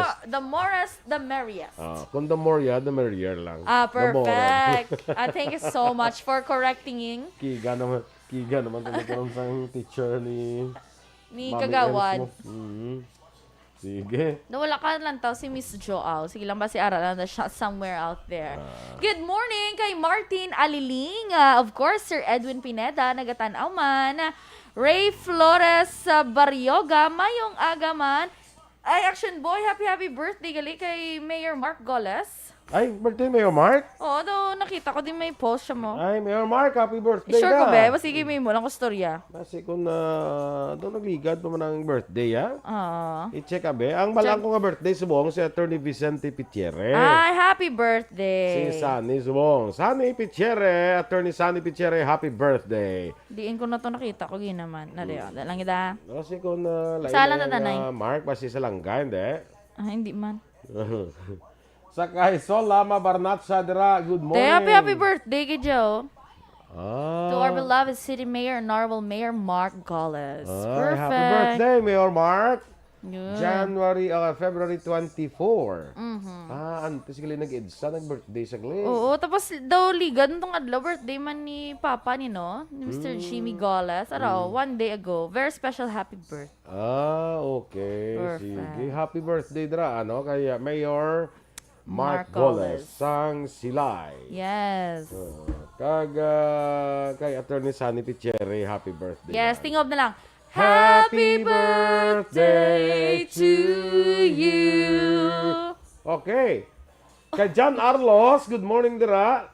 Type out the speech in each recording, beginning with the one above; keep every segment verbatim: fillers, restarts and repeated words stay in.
Uh, the more, the merriest. Ah, kung the more, yeah, the merrier lang. Ah, The more, ah. Perfect. Ah, thank you so much for correcting. Kiga naman, kiga naman kung nagkaroon sa teacher ni Ni Mami Kagawad. Els mo. Mhm. Sige. Nawala ka lang tao si Miss Joao. Sige lang ba si Ara lang na siya somewhere out there. Ah. Good morning kay Martin Aliling. Ah, of course, Sir Edwin Pineda, nagatan-aw man. Ray Flores, ah, Barrioga, mayong aga man. Ay, Action Boy, happy, happy birthday gali kay Mayor Mark Goles. Ay, birthday Mayor Mark? Oo, daw nakita ko din may post siya mo. Ay, Mayor Mark, happy birthday Sure ko, ka. Be. Basta sige, may mo lang ko storya. Basta kung, ah, daw nagligad pa man ang birthday, ah. Oo. I-check ka, be. Ang balaan Check. ko nga birthday subong si Attorney Vicente Pitiere. Ay, happy birthday. Si Sunny subong. Sunny Pitiere, Attorney Sunny Pitiere, happy birthday. Diin ko na to nakita ko ginaman. Na, di, Mm. oh, da lang ida. Kasi kung, ah, lain Sala na na, tanay. ah, Mark, basi sa langga, hindi? Ah, hindi man. Sa kay Sol Lama Barnatsa dira, good morning. Te, happy, happy birthday kay Joe. Ah. To our beloved City Mayor, Honorable Mayor Mark Goles. Ay, happy Perfect. birthday, Mayor Mark. Yun. January, ah, February twenty-four. Mhm. Ah, antes gali nag-edsa, nag-birthday sa gali. Oo, tapos daw ligad nung adlaw, birthday man ni Papa ni, no? Ni Mister Mm. Jimmy Goles. Araw, Mm. one day ago. Very special happy birthday. Ah, okay. Perfect. Sige. Happy birthday, dira, ano? Kay, ah, Mayor Mark Mark Goles Goles. sang Silay. Yes. Ah, kag, ah, kay Attorney Sunny Pitiere, happy birthday Yes, man. tingob na lang. Happy Happy birthday birthday to to you. you. Okay. Kay John Arlos, good morning, dira.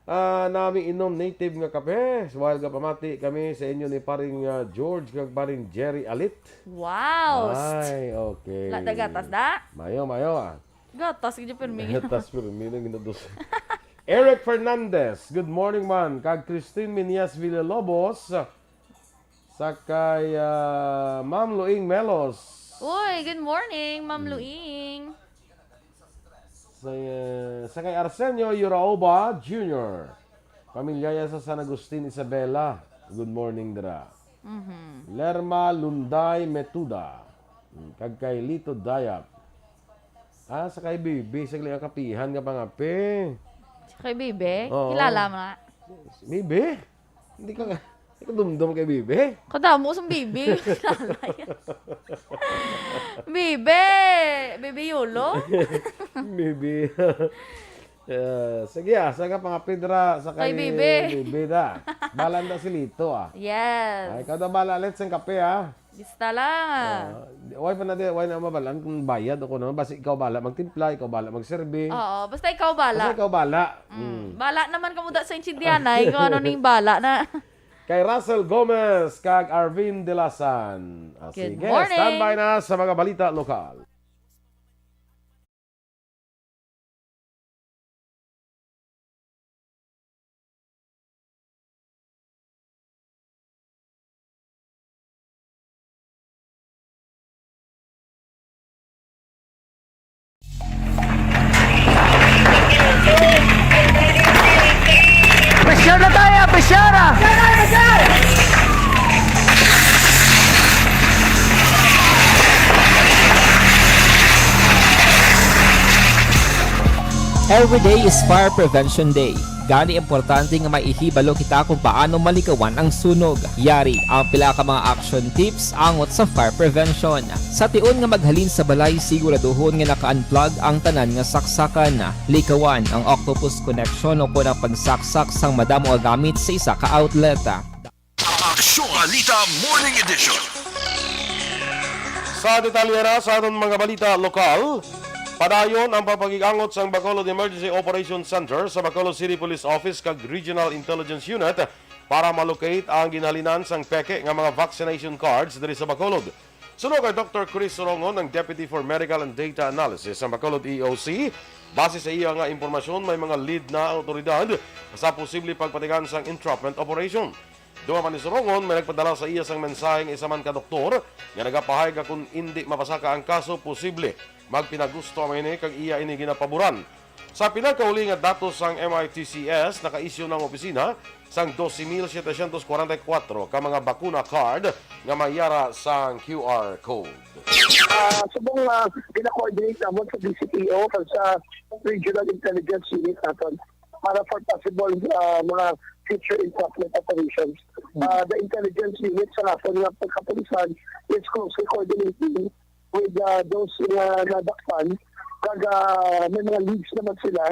Ah, nami inom native nga kape. While gapamati kami sa inyo ni paring, ah, George kag paring Jerry Alit. Wow! Ay, okay. La, dagatas da? Mayo, mayo, ah. Gatas, gid permi. Gatas, permi na ginados. Eric Fernandez, good morning, man. Kag Christine Minias Villalobos, sa kay, ah, Ma'am Luing Melos. Uy, good morning, Ma'am Hmm. Luing. Sa, sa kay Arsenio Yuraoba Junior. Pamilya ya sa San Agustin, Isabela. Good morning, dira. Mhm. Lerma Lunday Metuda. Mm, kag kay Lito Dayap. Ah, sa kay Bibi, sa gali nga kapihan nga pangape. Sa kay Bibi? Oo. Kilala mo na? Bibi? Hindi ka, hindi ka dumdum kay Bibi? Kadamo sa Bibi. Kilala yan. Bibi! Bibi Yulo? Bibi. Eh, sige, ah, sa ka pangape dira, sa Kay kay Bibi. Bibi da. Bahala na si Lito, ah. Yes. Ay, kada bahala, let's ang kape, ah. Bista lang, ah. Ah, di, why pa na di, why na mabalaan kung bayad o kung ano? Basta ikaw bala magtimpla, ikaw bala magserbi. Oo, basta ikaw bala. Basta ikaw bala. Mm. Mm. Bala naman kamo da sa intindihan, ay, kung ano ning bala na. Kay Russell Gomez, kag Arvin Delasan. Ah, Good sige, morning. Standby na sa mga balita lokal. Pressure na tayo, pressure ah! Every day is Fire Prevention Day. Gani, importante nga may ihibalo kita kung paano malikawan ang sunog. Yari ang pila ka mga action tips angot sa fire prevention. Sa tion nga maghalin sa balay, siguraduhon nga naka-unplug ang tanan nga saksakan. Likawan ang octopus connection o kon ang pagsaksak sang madamo nga gamit sa isa ka outlet. Aksyon Balita Morning Edition. Sa detalye na sa aton mga balita lokal, padayon ang pagpakig-angot sang Bacolod Emergency Operation Center sa Bacolod City Police Office kag Regional Intelligence Unit para ma-locate ang ginhalinan sang peke nga mga vaccination cards diri sa Bacolod. Suno kay Doktor Chris Sorongon, ang Deputy for Medical and Data Analysis sa Bacolod E O C, base sa iya nga impormasyon, may mga lead na ang awtoridad sa posible pagpatigan sang entrapment operation. Dugang pa ni Sorongon, may nagpadala sa iya sang mensahe nga isa man ka doktor nga nagapahayag nga kon indi mapasaka ang kaso, posible magpinagusto man ini kag iya ini ginapaboran. Sa pinakauli nga datos sang M I T C S, naka-issue na ang opisina sang doce mil setecientos cuarenta y cuatro ka mga bakuna card nga may yara sang Q R code. Ah, subong nga gina-coordinate namon sa D C P O kag sa Regional Intelligence Unit naton para for possible, ah, mga future entrapment operations. Ah, the intelligence unit sa naton nga pagkapulisan is closely coordinating with, ah, those nga nadakpan, kag, ah, may mga leads naman sila.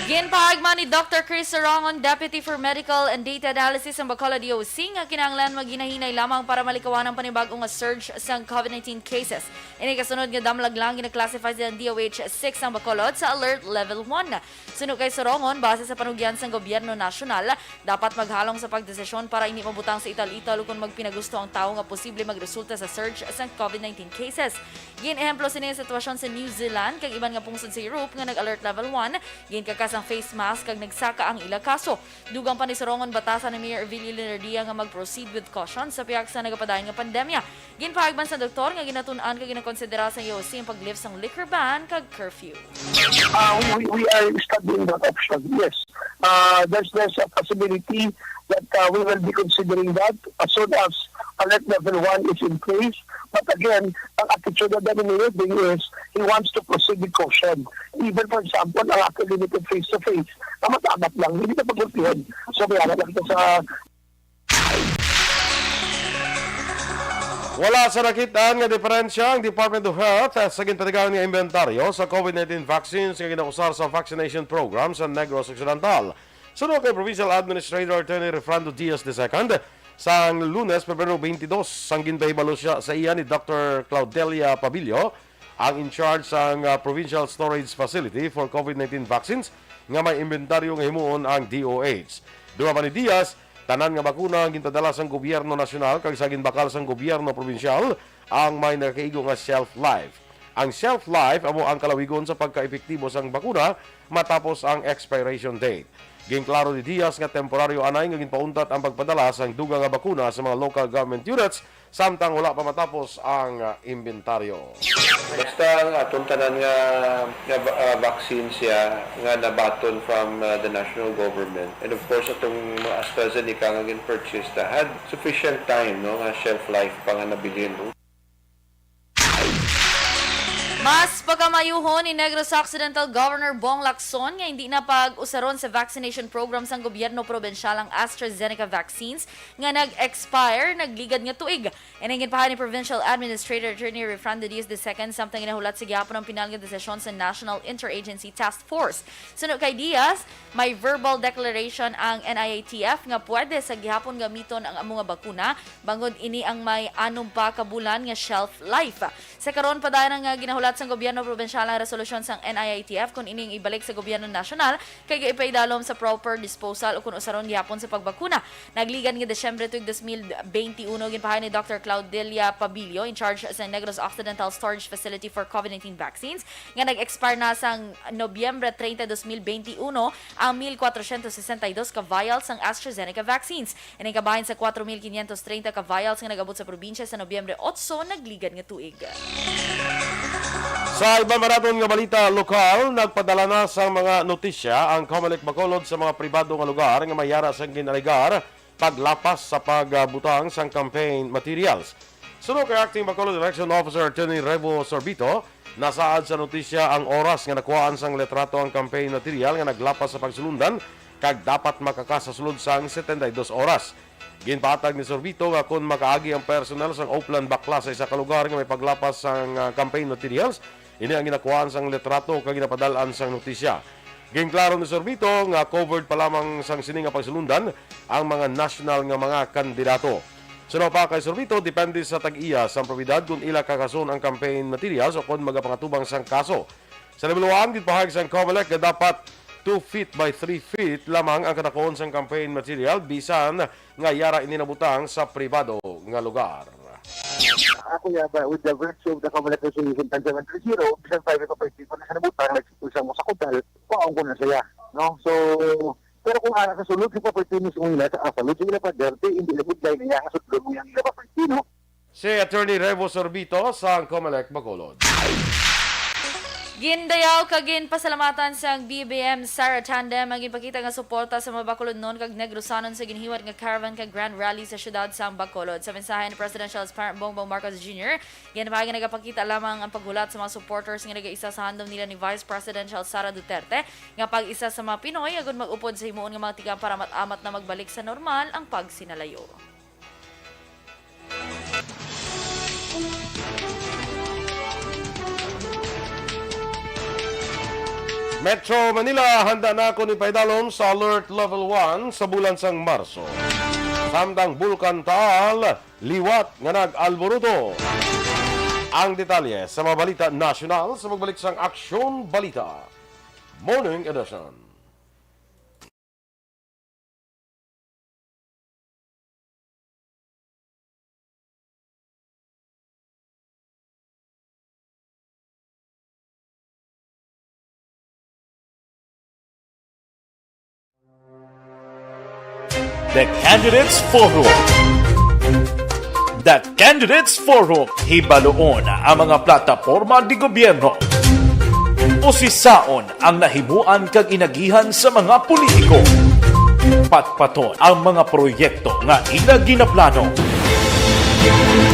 Ginpahayag man ni Doctor Chris Sorongon, Deputy for Medical and Data Analysis sang Bacolod D O C, nga kinahanglan maghinahinay lamang para malikawan ang panibag-o nga surge sang COVID nineteen cases. Ini kasunod nga damlag lang gina-classify sang D O H six ang Bacolod sa Alert Level one. Suno kay Sorongon, base sa panugyan sang gobyerno nasyonal, dapat maghalong sa pagdesisyon para hindi mabutang sa ital-ital ukon magpinagusto ang tawo nga posible magresulta sa surge sang COVID nineteen cases. Gin-ehemplo sini ang sitwasyon sa New Zealand kag iban nga pungsod sa Europe nga nag-alert level one, ginkakas ang face mask kag nagsaka ang ila kaso. Dugang pa ni Sorongon, batasan ni Mayor Evelio Leonardia nga mag-proceed with caution sa pihak sa nagapadayon nga pandemya. Ginpahayag man sa doktor nga ginatun-an kag ginakonsidera sa D O C ang pag-lift sang liquor ban kag curfew. Uh, we, we, we are studying that option, yes. Uh, there's, there's a possibility that uh, we will be considering that as soon as alert level one is in place. But again, ang attitude of the Manila Day is he wants to proceed with caution. Even, for example, ang ating limited face-to-face, na matamat lang, hindi na pagulpihan. So, may alam lang ito sa Wala sa nakit-an nga diferensya ang Department of Health sa ginpatigayon nga inventaryo sa COVID nineteen vaccines nga ginausar sa vaccination program sa Negros Occidental. Suno kay Provincial Administrator Attorney Refrando Diaz the second, sang Lunes, Pebrero twenty-two, sang ginpahibalo siya sa iya ni Doctor Claudelia Pabilio, ang in charge sang ah, Provincial Storage Facility for COVID nineteen vaccines nga may inventaryo nga himuon ang D O H. Dugang pa ni Diaz, tanan nga bakuna ang ginpadala sang gobyerno nasyonal kag sa ginbakal sang gobyerno probinsyal ang may nakaigo nga shelf life. Ang shelf life amo ang kalawigon sa pagkaepektibo sang bakuna matapos ang expiration date. Ginklaro ni Diaz nga temporaryo anay nga ginpauntat ang pagpadala sang dugang nga bakuna sa mga local government units samtang wala pa matapos ang ah, inventaryo. Basta ang aton tanan nga, nga va- ah, vaccine siya nga nabaton from ah, the national government, and of course atong mga AstraZeneca nga gin-purchase ta had sufficient time, no, nga shelf life pa nga nabilin. Mas pakamayuhon ni Negros Occidental Governor Bong Lacson nga hindi na pag-usaron sa vaccination program sang gobyerno probinsyal ang AstraZeneca vaccines nga nag-expire nagligad nga tuig. Ini ginpahayag ni Provincial Administrator Attorney Refrando Diaz the second samtang ginahulat sa gihapon ang pinal nga desisyon sa National Interagency Task Force. Suno kay Diaz, may verbal declaration ang N I I T F nga pwede sa gihapon gamiton ang amo nga bakuna bangod ini ang may anom pa ka bulan nga shelf life. Sa karon, padayon nga ginahulat sang gobyerno probinsyal ang resolusyon sang N I I T F kon ini ang ibalik sa gobyerno nasyonal kay ipaidalom sa proper disposal ukon usaron gihapon sa pagbakuna. Nagligad nga Disyembre tuig dos mil benti uno, ginpahayag ni Doctor Claudelia Pabilio, in charge sa Negros Occidental Storage Facility for COVID nineteen vaccines, nga nag-expire na sang Nobyembre treinta, dos mil benti uno ang mil kwatrosyentos sesenta y dos ka vials sang AstraZeneca vaccines. Ining kabahin sa kwatro mil quinientos treinta ka vials nga nag-abot sa probinsya sa Nobyembre otso nagligad nga tuig. Sa iban pa naton nga balita lokal, nagpadala na sang mga notisya ang Comelec Bacolod sa mga pribado nga lugar nga may yara sang gin-alegar paglapas sa pagbutang sang campaign materials. Suno kay Acting Bacolod Election Officer Attorney Revo Sorbito, nasaad sa notisya ang oras nga nakuhaan sang litrato ang campaign material nga naglapas sa pagsulundan kag dapat makakas sa sulod sang setenta y dos oras. Ginpatag ni Sorbito nga kon makaagi ang personnel sang Oplan Bakla sa isa ka lugar nga may paglapas sang ah, campaign materials, ini ang ginakuhaan sang litrato kag ginapadal-an sang notisya. Ginklaro ni Sorbito nga covered pa lamang sang sini nga pagsulundan ang mga nasyonal nga mga kandidato. Suno pa kay Sorbito, depende sa tag-iya sang probidad kon ila kakason ang campaign materials o kon magapangatubang sang kaso. Sa nabiluan, ginpahayag sang Comelec nga dapat two feet by three feet lamang ang kadakuon sang campaign material bisan nga yara ini nabutang sa pribado nga lugar. Ako ya ba, with the virtue of the Comelec Resolution ten seven three zero, bisan private property ko na siya nabutang, like, kung sa mo sa kudal, kuhaon ko na siya, no? So, pero kung ara sa sulod sa property mismo nila, sa, sa sulod sa ila pa, dirty, hindi na budlay na iya, sa sulod mo yung ila property, no? Si Attorney Revo Sorbito sang Comelec Bacolod. Gindayaw kag ginpasalamatan sang B B M Sara Tandem ang ginpakita nga suporta sa mga Bacolodnon kag Negrosanon sa ginhiwat nga caravan kag grand rally sa siyudad sang Bacolod. Sa mensahe ni Presidential Aspirant Bongbong Marcos Junior, ginapahayag nga nagapakita lamang ang paghulat sa mga supporters nga nagaisa sa handom nila ni Vice Presidential Sara Duterte nga pag-isa sa mga Pinoy agud mag-upod sa himuon nga mga tigang para mat-amat na magbalik sa normal ang pagsinalayo. Metro Manila, handa na kon ipaidalom sa Alert Level one sa bulan sang Marso. Samtang Bulkan Taal, liwat nga nag-alboruto. Ang detalye sa mga balita nasyonal sa pagbalik sang Aksyon Balita Morning Edition. The Candidates Forum. The Candidates Forum, hibaluon ang mga plataporma de gobyerno. Usisaon ang nahimuan kag inagihan sa mga politiko. Patpaton ang mga proyekto nga ila ginaplano.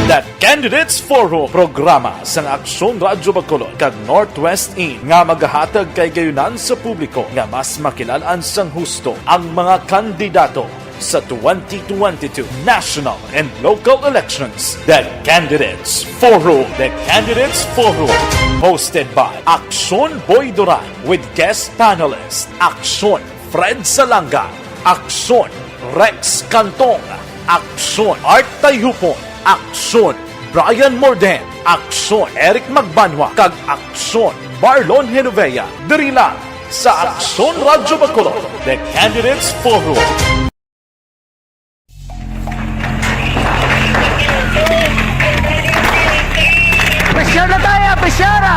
The Candidates Forum, programa sang Aksyon Radyo Bacolod kag Northwest In nga magahatag kay gayunan sa publiko nga mas makilal-an sang husto ang mga kandidato sa twenty twenty-two national and local elections. The Candidates Forum. The Candidates Forum, hosted by Aksyon Boy Duran with guest panelist Aksyon Fred Salanga, Aksyon Rex Cantong, Aksyon Art Tayhupon, Aksyon Brian Morden, Aksyon Eric Magbanwa, kag Aksyon Marlon Genovea. Diri lang sa Aksyon Radyo Bacolod, The Candidates Forum. Pressure na tayo! Pressure na!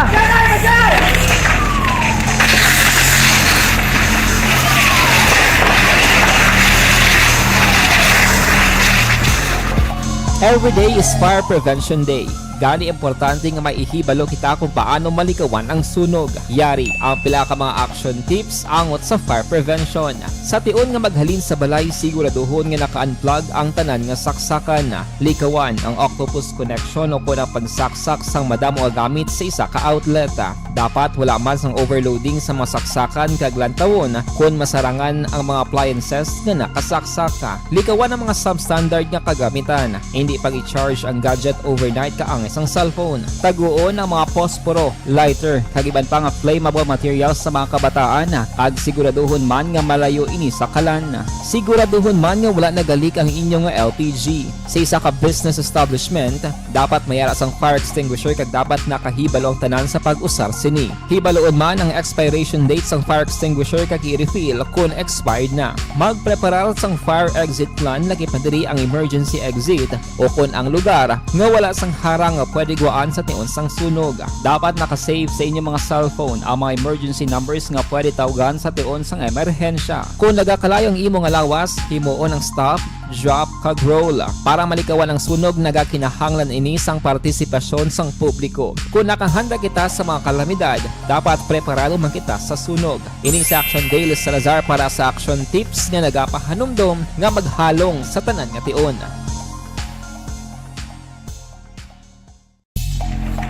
Every day is Fire Prevention Day. Gani, importante nga may ihibalo kita kung paano malikawan ang sunog. Yari ang pila ka mga action tips angot sa fire prevention. Sa tion nga maghalin sa balay, siguraduhon nga naka-unplug ang tanan nga saksakan. Likawan ang octopus connection o kon ang pagsaksak sang madamo nga gamit sa isa ka outlet. Dapat wala man sang overloading sa mga saksakan kag lantawon kon masarangan ang mga appliances nga nakasaksak. Likawan ang mga substandard nga kagamitan. Indi pag-i-charge ang gadget overnight kaangay sang cellphone. Taguon ang mga posporo, lighter, kag iban pa nga flammable materials sa mga kabataan, kag siguraduhon man nga malayo ini sa kalan. Siguraduhon man nga wala nagalik ang inyo nga L P G. Sa isa ka business establishment, dapat may ara sang fire extinguisher kag dapat nakahibalo ang tanan sa pag-usar sini. Hibaluon man ang expiration date sang fire extinguisher kag i-refill kon expired na. Magpreparar sang fire exit plan, lakip na diri ang emergency exit o kon ang lugar nga wala sang harang nga pwede gwaan sa tion sang sunog. Dapat naka-save sa inyo mga cellphone ang mga emergency numbers nga pwede tawgan sa tion sang emerhensya. Kon nagakalayo ang imo nga lawas, himuon ang stop, drop, kag roll. Para malikawan ang sunog, nagakinahanglan ini sang partisipasyon sang publiko. Kon nakahanda kita sa mga kalamidad, dapat preparado man kita sa sunog. Ini si Action Dale Salazar para sa Action Tips nga nagapahanumdom nga maghalong sa tanan nga tion.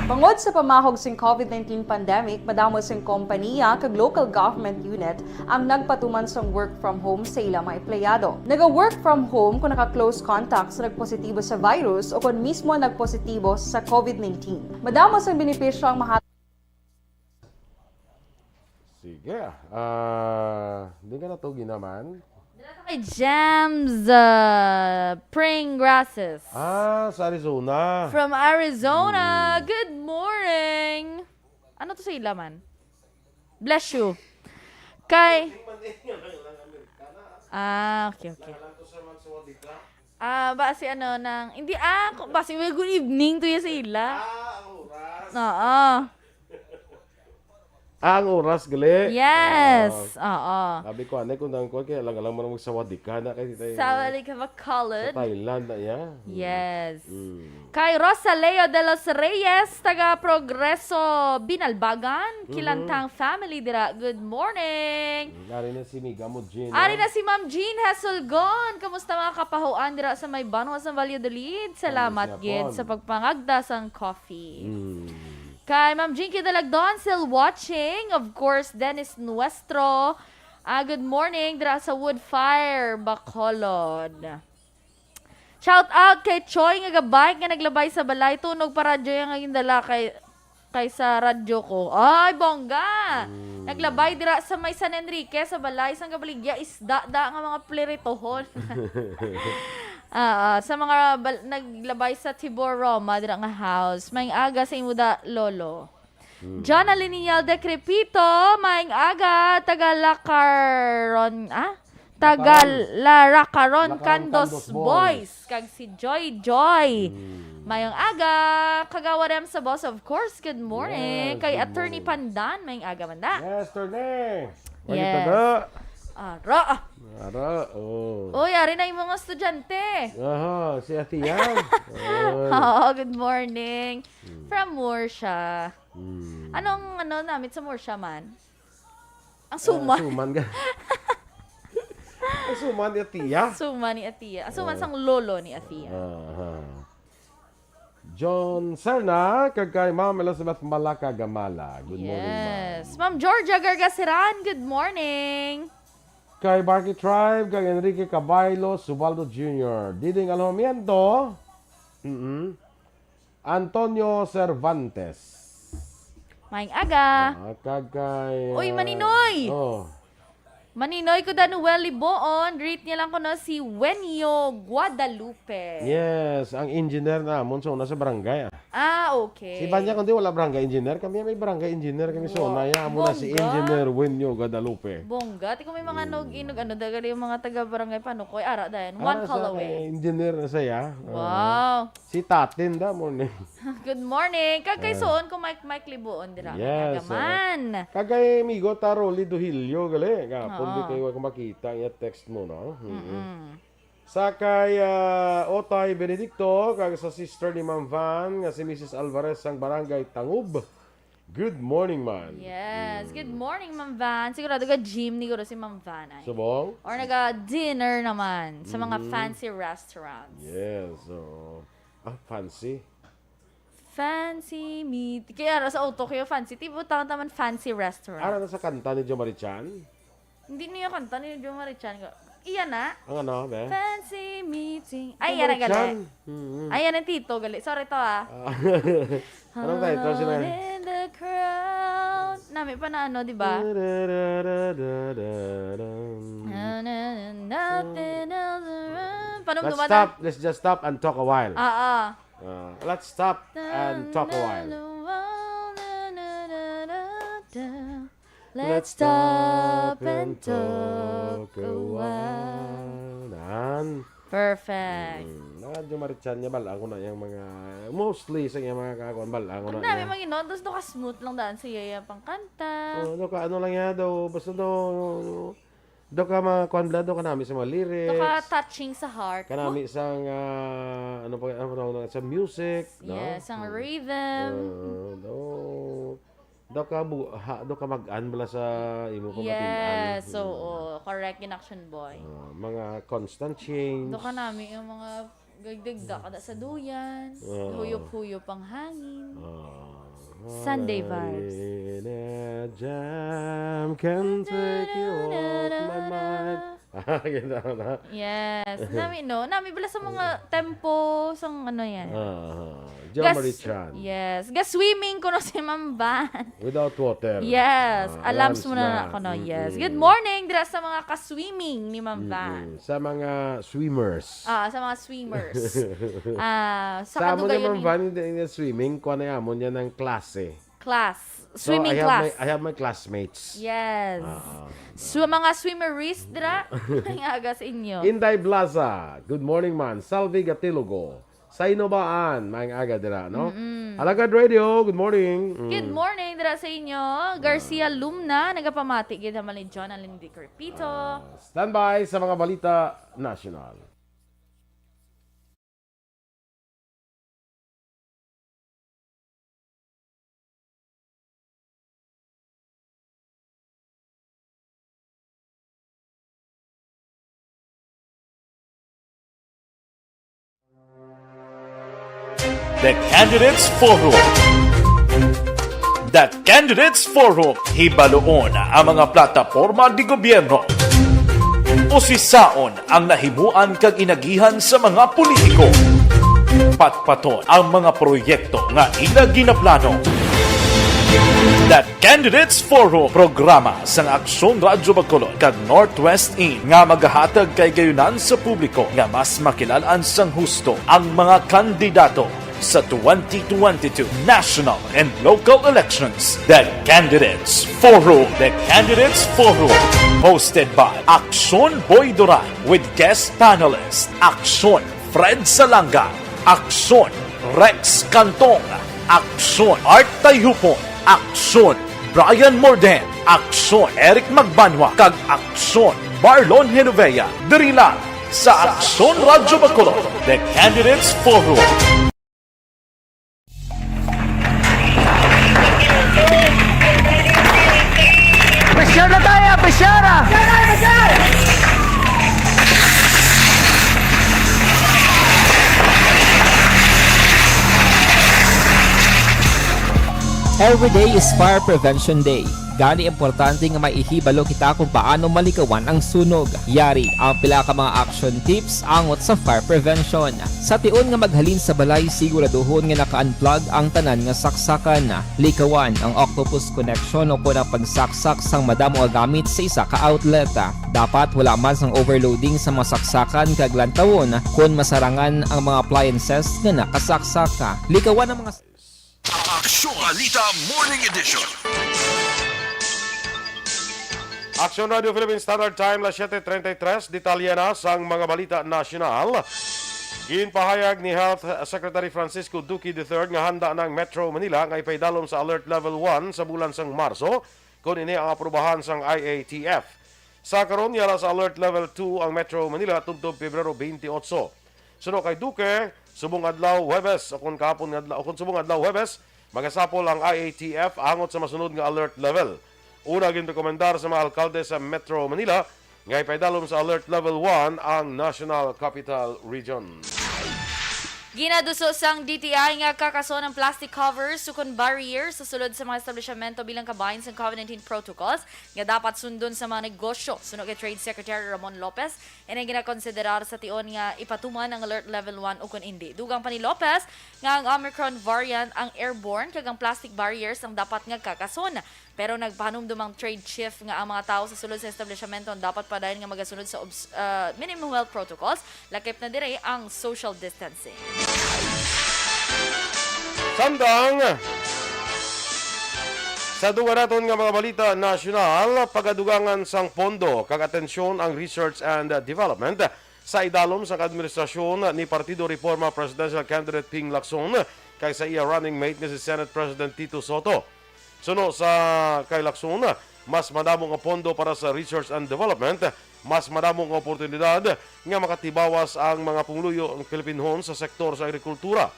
Bangod sa pamahog sing COVID nineteen pandemic, madamo sing kompanya kag local government unit ang nagpatuman sang work from home sa ila mga empleyado. Naga-work from home kon naka-close contact sa nagpositibo sa virus o kon mismo nagpositibo sa COVID nineteen. Madamo sang benepisyo ang maha- Sige. Ah, di ka natugi naman? Dala to kay Jams, uh, Pring Grasses. Ah, sa Arizona. From Arizona. Hmm. Good morning. Ano to sa ila man? Bless you. Kay... Ah, okay, okay. Ah, ba si ano nang... Hindi, ah, ko- ba si good evening to ya sa ila. Ah, ang oras. Oo. Ah, ang oras, gali. Yes. Ah, Oo. Sabi ko, anay, kung nang kuwan, kaya lang alam mo na magsawadika na kay tayo. Sawali ka makalod. Sa Thailand na, yeah. Yes. Mm. Kay Rosa Leo de los Reyes, taga Progreso, Binalbagan, Kilantang family dira. Good morning. Ari na si Miga mo, Gina. Ari na si Ma'am Jean Hesulgon. Kamusta mga kapahuan dira sa may banwa sa Valladolid? Salamat Kamusta gid pon? Sa pagpangagda sang coffee. Mm. Kay Ma'am Jean Kidalagdon, still watching. Of course, Dennis Nuestro. Ah, good morning dira sa Woodfire, Bacolod. Shout out kay Choi nga gabike nga naglabay sa balay. Tunog pa radyo yang nga gindala kay kay sa radyo ko. Ay, bongga! Naglabay dira sa may San Enrique sa balay sang gabaligya isda da nga mga pliritohon. Ah, sa mga bal- naglabay sa Tibor Roma dira nga house. May aga sa imo da, lolo. John Alinial de Crepito, maayong aga, taga Lacaron, ah? Taga Laracaron, Lacaron, Candos Candos Boys, kag si Joy Joy. Mayong aga, Kagawa Rem sa boss, of course. Good morning. Yes, Kay good Attorney morning. Pandan, mayong aga man da. Yes, Attorney. Yes. Ara, ah. Ara, oh. Uy, ari na yung mga estudyante. Aha, si Ate Yang. Oh. Oo, good morning. From Murcia. Hmm. Anong ano namit sa Murcia man? Ang suman. Ah, suman ka. Ang suman ni Atiya. Suman ni Atiya. Ang suman sang lolo ni Atiya. Aha. John Serna, kag kay Ma'am Elizabeth Malaka Gamala. Good morning, ma'am. Yes. Ma'am Georgia Gargaseran, good morning. Kay Barky Tribe, kay Enrique Cabaylo, Subaldo Junior. Diding Alhomiento. Mm-mm. Antonio Cervantes. Maayong aga. Ah, kag kay, Uy, ah, Maninoy! Oh. Maninoy ko Danuel Liboon, greet niya lang ko no si Wenyo Guadalupe. Yes, ang engineer namon sa una sa barangay, ah. Ah, okay. Si Banya kundi wala barangay engineer, kami may barangay engineer kami sa Wow. Una. Ya, amo na si Bongga. Engineer Wenyo Guadalupe. Bongga, ti ko may mga nog-inog ano dagali yung mga taga barangay Panukoy, ara dayon. One Ara call sa away. kay engineer na siya. Ah. Wow. Si Tatin da morning. Good morning. Kag kay Ah. Suon ko Mike Mike Libuon dira. Yes, Yes, man. Kag kay amigo ta Rolly Duhilio gali. Gapon di Oo. kayo ako makita, iya text mo, no? Mm-mm. Mm-mm. Sa kay ah, Otay Benedicto, kag sa sister ni Ma'am Van, nga si Missus Alvarez sang Barangay Tangub. Good morning, man. Yes. Good morning, Ma'am Van. Sigurado ka gym ni guro si Ma'am Van ay. Subong? Or naga-dinner naman sa mga Mhm. fancy restaurants. Yes, so ah, fancy. Fancy meet. Kaya ra sa auto kayo fancy. Ti butang taman fancy restaurant. Ara na sa kanta ni Jo Marichan? Hindi niya kanta ni Jo Marichan ko. Iya na. Ang ano, be? Fancy meeting. Ay, Jo yan ang gali. Marichan. Mm-hmm. Ay, yan ang tito gali. Sorry to ah. Ah. Anong title sila? All in the crowd. Nami pa na ano, di ba? Da-da-da-da-da-da. Na, na, na, nothing else around. Let's Panumduman stop. Let's just stop and talk a while. Ah, ah. Ah, let's stop and talk a while. Let's stop and talk a while. Nan. Perfect. Mm, na Jo Marichan niya, bal-ang ko na yung mga, mostly sa iyang mga kakuan, bal-ang ko Ang na dami niya. Mga ino, tapos do ka smooth lang daan sa iya pangkanta. Oh, do ka, ano lang yan, do, basta do, do ka mga kuan bala, do ka nami sa mga lyrics. Do ka touching sa heart. Kanami sang, ah, ano pa, ano pa, sa music, no? Yes, ang rhythm. Ah, do, do ka, bu- ha, do ka mag-an bala sa imo pamatian. Yes, so, Mm. oh, correct yun, Action Boy. Ah, mga constant change. Do ka nami yung mga gagdigda ka na sa duyan, Ah. huyop-huyop ang hangin. Ah, Sunday vibes. Marina Jam can take you off my mind. Ah, ganda na. Yes. Nami, no? Nami bala sa mga tempo, sang ano yan. Ah, Jo Gas- Marichan. Yes. Ga-swimming ko no si Ma'am Van. Without water. Yes. Ah, Alarms alarms muna na na. ako, no? Yes. Mm-mm. Good morning, dira sa mga ka-swimming ni Ma'am Van. Mm-mm. Sa mga swimmers. Ah, sa mga swimmers. Ah, Sa amo ni kayo Ma'am ni- Van, hindi niya swimming, kuha na amo niya ng klase. Class. So, Swimming I have class. My, I have my classmates. Yes. Ah, ah. So, mga swimmeries, dira, ang aga sa inyo. Inday Blaza, good morning, man. Salvi Gatilogo, Tainobaan, maayong aga dira, no? Mm-mm. Alagad Radio, good morning. Mm. Good morning dira sa inyo. Garcia Lumna, nagapamati gid, Hamal ni John Alindic Repito. Ah, standby sa mga balita nasyonal. The Candidates Forum. The Candidates Forum. Hibaluon ang mga plataporma di gobyerno. Usisaon ang nahimuan kag inagihan sa mga politiko. Patpaton ang mga proyekto nga ila ginaplano. The Candidates Forum, programa sang Aksyon Radyo Bacolod kag Northwest In nga magahatag kay gayunan sa publiko nga mas makilal-an sang husto ang mga kandidato sa twenty twenty-two national and local elections. The Candidates Forum. The Candidates Forum. Hosted by Aksyon Boy Duran with guest panelist Aksyon Fred Salanga, Aksyon Rex Cantong, Aksyon Art Tayhupon, Aksyon Brian Morden, Aksyon Eric Magbanwa, kag Aksyon Marlon Genovea. Diri lang sa Aksyon Radyo Bacolod, The Candidates Forum. Presyar na tayo, presyar! Every day is Fire Prevention Day. Gani, importante nga maihibalo kita kung paano malikawan ang sunog. Yari ang pila ka mga action tips angot sa fire prevention. Sa tion nga maghalin sa balay, siguraduhon nga naka-unplug ang tanan nga saksakan. Likawan ang octopus connection o kon ang pagsaksak sang madamo nga gamit sa isa ka outlet. Dapat wala man sang overloading sa mga saksakan kag lantawon kon masarangan ang mga appliances nga nakasaksak. Likawan ang mga Aksyon Balita Morning Edition. Aksyon Radio Philippine Standard Time, las siete treinta y tres. Detalye na sang mga balita nasyonal. Ginpahayag ni Health Secretary Francisco Duque the third nga handa na ang Metro Manila nga ipaidalom sa Alert Level one sa bulan sang Marso, kon ini ang aprubahan sang I A T F. Sa karon, yara sa Alert Level two ang Metro Manila tubtob Pebrero twenty-eight. Suno kay Duque, subong adlaw Huwebes o kon kahapon nga adlaw, o kon subong adlaw Huwebes, magasapol ang I A T F angot sa masunod nga alert level. Una, ginrekomendar sa mga alkalde sa Metro Manila nga ipaidalom sa Alert Level one ang National Capital Region. Ginaduso sang D T I nga kakason ang plastic covers ukon barriers sa sulod sa mga establishmento bilang kabahin sang COVID nineteen protocols nga dapat sundon sa mga negosyo. Suno kay Trade Secretary Ramon Lopez, ini ginakonsiderar sa tion nga ipatuman ang Alert Level one ukon indi. Dugang pa ni Lopez nga ang Omicron variant ang airborne kag ang plastic barriers ang dapat nga kakason. Pero nagpahanumdom ang trade chief nga ang mga tawo sa sulod sa establishmento ang dapat padayon nga magasunod sa obs-, ah, minimum health protocols, lakip na diri ang social distancing. Samtang sa dugang naton nga mga balita nasyonal, pagadugangan sang pondo kag atensyon ang research and development sa idalom sang administrasyon ni Partido Reforma presidential candidate Ping Lacson kag sa iya running mate nga si Senate President Tito Soto. Suno sa kay Lacson, mas madamo nga pondo para sa research and development, mas madamo nga oportunidad nga makatibawas ang mga pumuluyo nga Pilipinhon sa sektor sa agrikultura.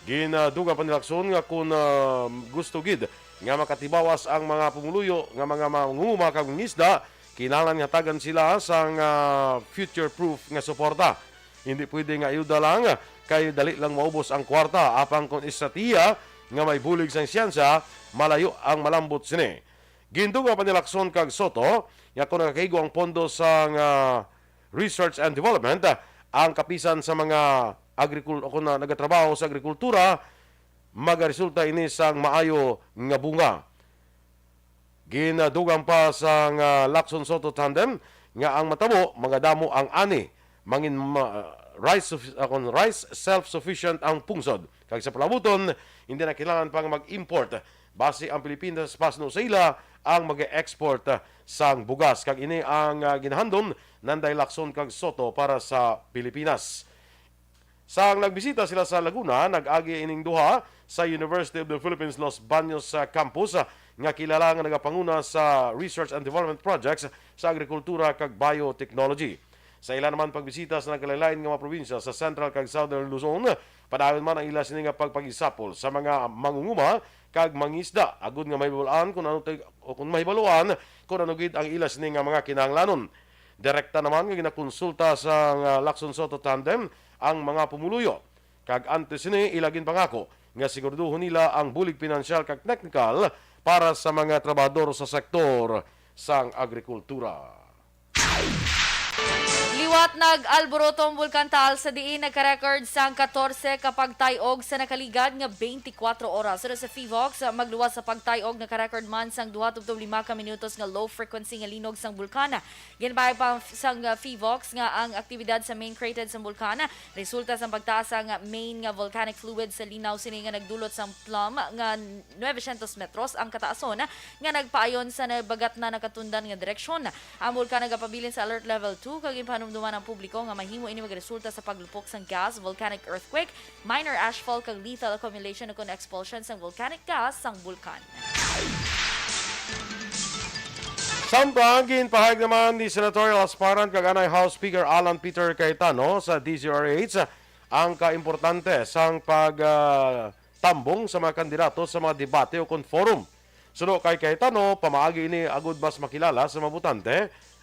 Gindugang pa ni Lacson nga kun, ah, gusto gid nga makatibawas ang mga pumuluyo nga mga mangunguma kag mangisda, kinahanglan nga hatagan sila sang, ah, future-proof nga suporta. Hindi pwede nga ayuda lang, kay dali lang maubos ang kwarta, apang kon estratehiya nga may bulig sang siyensya, malayo ang malambot sini. Gindugang pa ni Lacson kag Soto nga kon nakakaigo ang pondo sang, ah, research and development, ah, ang kapisan sa mga agrikul-, o kon, ah, nagatrabaho sa agrikultura, magaresulta ini sang maayo nga bunga. Gindugang pa sang, ah, Lacson Soto tandem nga ang matabo, magadamo ang ani, mangin ma-, rice suffi-, ah, kon rice self-sufficient ang pungsod. Kag sa palabuton, hindi na kinahanglan pang mag-import. Basi ang Pilipinas pasno sa ila ang mag-export, ah, sang bugas. Kag ini ang, ah, ginahandom nanday Lacson kag Soto para sa Pilipinas. Sang nagbisita sila sa Laguna, nag-agi ining duha sa University of the Philippines Los Baños, ah, Campus, ah, nga kilala nga nagapanguna sa research and development projects sa agrikultura kag biotechnology. Sa ila naman pagbisita sa nagkalain-lain nga mga probinsya sa Central kag Southern Luzon, padayon man ang ila sini nga pagpagisapol sa mga mangunguma kag mangisda, agud nga mahibaluan kung ano ti-, o kung mahibaluan kung ano gid ang ila sini nga mga kinahanglanon. Direkta naman nga ginakonsulta sang, ah, Lacson Soto Tandem ang mga pumuluyo, kag antes sini ila ginpangako nga siguraduhon nila ang bulig pinansyal kag teknikal para sa mga trabahador sa sektor sang agrikultura. Liwat nag-alboroto ang Bulkan Taal sa diin nagka-record sang katorse ka pagtay-og sa nakaligad nga twenty-four oras. Suno sa PHIVOLCS, magluwas sa pagtay-og naka-record man sang duha tubtob lima ka minutos nga low frequency nga linog sang bulkan. Ginpahayag pa sang, uh, PHIVOLCS nga ang aktibidad sa main crater sang bulkan resulta sang pagtaas sang main nga volcanic fluid sa linaw sini nga nagdulot sang plum nga nuebe syentos metros ang kataason nga nagpaayon sa nabagatnan nakatundan nga direksyon. Ang bulkan nagapabilin sa Alert Level two kag ginpahanumduman ang publiko nga mahimo ini magresulta sa paglupok sang gas, volcanic earthquake, minor ashfall kag lethal accumulation ukon expulsion sang volcanic gas sang bulkan. Samtang ginpahayag naman ni Senatorial Aspirant kag anay House Speaker Alan Peter Cayetano sa D Z R H ang kaimportante sang pag, ah, tambong sa mga kandidato sa mga debate ukon forum. Suno kay Cayetano, pamaagi ini agud mas makilala sa mga botante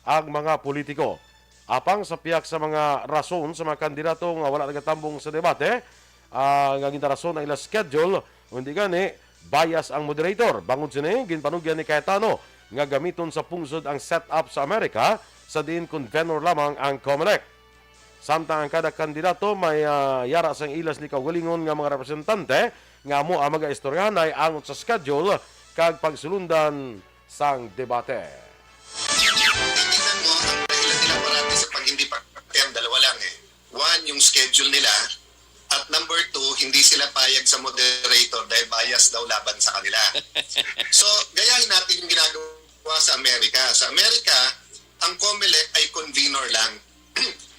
ang mga politiko. Apang sa pihak sa mga rason sa mga kandidato nga wala nagatambong sa debate, ah, nga gintarason ang ila schedule, kundi gani, bias ang moderator. Bangod sini, ginpanugyan ni Cayetano nga gamiton sa pungsod ang setup sa Amerika, sa diin convenor lamang ang Comelec. Samtang ang kada kandidato may, ah, yara sang ila sini kaugalingon nga mga representante nga amo ang magaistoryahanay angot sa schedule kag pagsulundan sang debate. Titingnan mo, ang dahilan nila parati sa pag hindi pag-attend, dalawa lang eh. One, yung schedule nila. At number two, hindi sila payag sa moderator dahil bias daw laban sa kanila. So, gayahin natin yung ginagawa sa Amerika. Sa Amerika, ang Comelec ay convenor lang.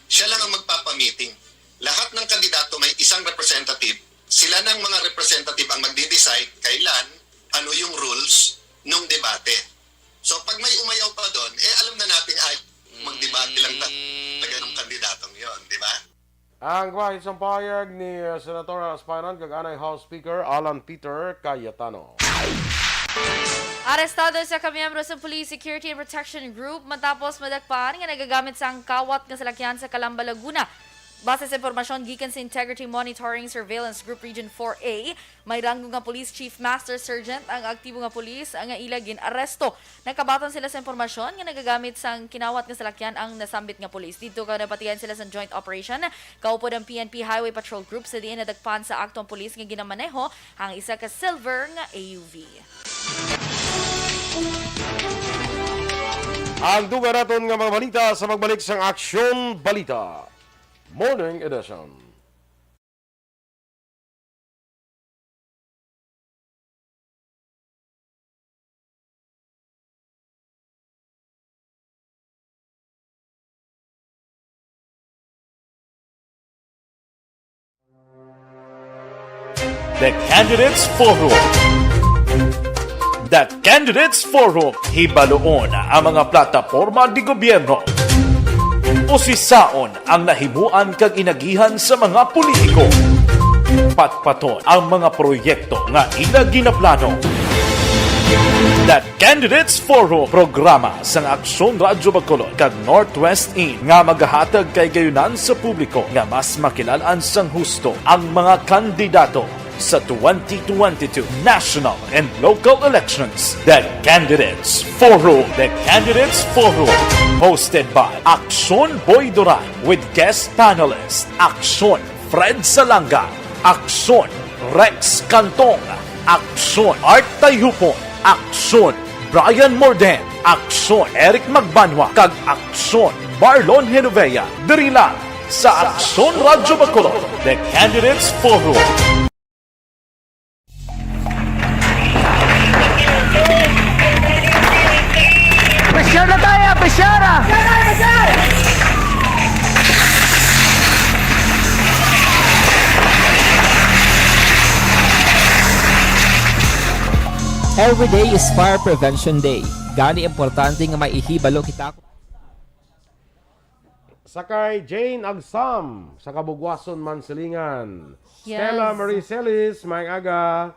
Siya lang ang magpapamiting. Lahat ng kandidato may isang representative. Sila ng mga representative ang magdi-decide kailan, ano yung rules nung debate. So, pag may umayaw pa doon, eh, alam na natin, ay, magdebate lang ta-, Mm. talaga ng kandidatong yon, di ba? Ang bahid sang pahayag ni, uh, Senator Aspirant kag anay House Speaker Alan Peter Cayetano. Arestado sa ka miyembro sa Police Security and Protection Group matapos madakpan nga nagagamit sang kawat nga salakyan sa Calamba, Laguna. Base sa impormasyon gikan sa Integrity Monitoring Surveillance Group Region four A, may ranggo nga Police Chief Master Sergeant ang aktibo nga pulis nga ila gin-aresto. Nagkabaton sila sa impormasyon nga nagagamit sang kinawat nga salakyan ang nasambit nga pulis. Didto ka nabatian sila sa joint operation kaupod ang P N P Highway Patrol Group, sa diin nadakpan sa akto ang pulis nga ginamaneho ang isa ka silver nga A U V. Ang dugang naton nga mga balita sa pagbalik sang Aksyon Balita Morning Edition. The Candidates Forum. The Candidates Forum, hibaluon ang mga plataporma di gobyerno. Usisaon ang nahimuan kag inagihan sa mga politiko. Patpaton ang mga proyekto nga ila ginaplano. The Candidates Forum, programa sang Aksyon Radyo Bacolod kag Northwest In nga magahatag kay gayunan sa publiko nga mas makilal-an sang husto ang mga kandidato sa twenty twenty-two national and local elections. The Candidates Forum. The Candidates Forum, hosted by Aksyon Boy Duran with guest panelist Aksyon Fred Salanga, Aksyon Rex Cantong, Aksyon Art Tayhupon, Aksyon Brian Morden, Aksyon Eric Magbanwa, kag Aksyon Marlon Genovea. Diri lang sa Aksyon Radyo Bacolod, The Candidates Forum. Pressure na tayo! Pressure na! Every day is Fire Prevention Day. Gani importante nga may ihibalo kita. Sa kay Jane Agsam, sa Kabugwason, Mansilingan. Yes. Stella Marie Celis, may aga.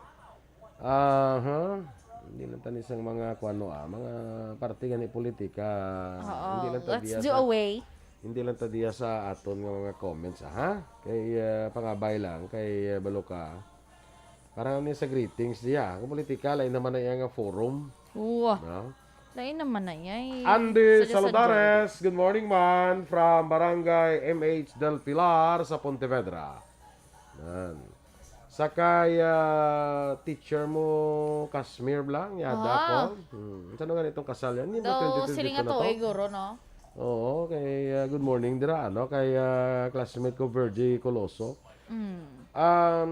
Aha. Hindi lang tani sang mga kuano, ah, mga parte gani politika. Oo. Hindi lang ta Let's diya do sa, away. Hindi lang ta diya sa aton nga mga comments, ah, ha? Kay, ah, pangabay lang, kay, ah, balo ka. Parang ano sa greetings diya. Ang politika, lain naman na iya nga forum. Uwa. No? Lain naman na iya, eh. Andy Sadya-sadya. Saludares, good morning, man. From Barangay M H Del Pilar sa Pontevedra. Nan. Sa kay, ah, teacher mo, Casmir Blang, yada Ah. ko. Hmm. Saan nga itong kasal yan? Hindi ba Do, twenty twenty-two siling na ato, to? Eh, guro, no? Oo, kay, ah, good morning dira, ano, kay, ah, classmate ko, Virgie Coloso. Mm. Um,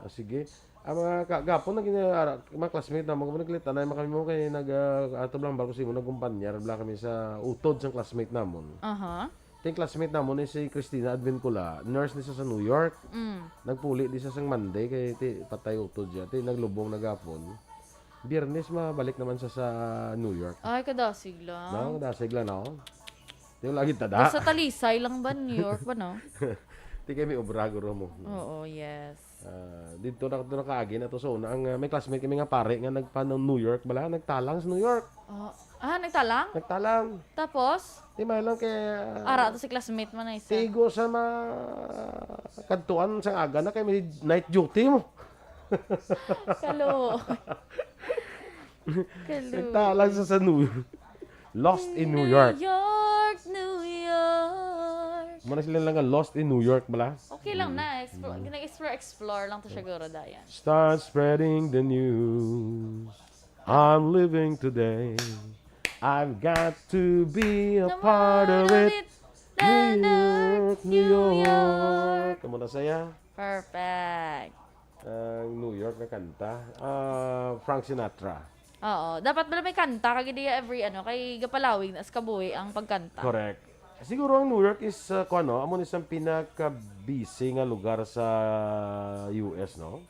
ah, sige. Ang mga ka-, gapon na gina-, ara-, mga classmate namon, kami nagkita na, kami mo kay nag, ah, ato lang, bago si mo, nagkumpanyar, bla kami sa utod sang classmate namon. Aha. Ting classmate namon ni si Christina Advincula, nurse ni siya sa New York. Mm. Nagpuli di siya sang Monday, kay ti, patay utod siya. Ti, naglubong na gapon. Biyernes, mabalik naman siya sa New York. Ay, kadasig lang. No, kadasig lang, no? Di ko lagi tada. Sa Talisay lang ba, New York ba, no? Di kami obra, guro mo. Oo, yes. Ah, dito na, dito na kaagi na to. So, na ang, ah, may classmate kami nga pare nga nagpa New York, bala, nagtalang sa New York. Oh. Ah, nagtalang? Nagtalang. Tapos? Di may lang kay, ah, Ara to si classmate mo na isa. Tigo sa ma-, kadtuan sa aga na kay may night duty mo. Kalo. Kalo. Nagtalang sa, sa New York. Lost in New York. New York, New York. Muna sila lang nga lost in New York, bala? Okay lang Mm. na. Explore, Mm. nag-explore, explore lang to siya, guro, dayan. Start spreading the news. I'm living today. I've got to be a The part of part of it. it. New York, New New York. York. Amo na saya. Perfect. Ang New York nga kanta. Ah, Frank Sinatra. Oo. Dapat pala may kanta kag di every ano, kay gapalawig na sa kabuhi ang pagkanta. Correct. Siguro ang New York is, ah, kuwan, no? Amo ni isang pinaka-busy nga lugar sa U S, no?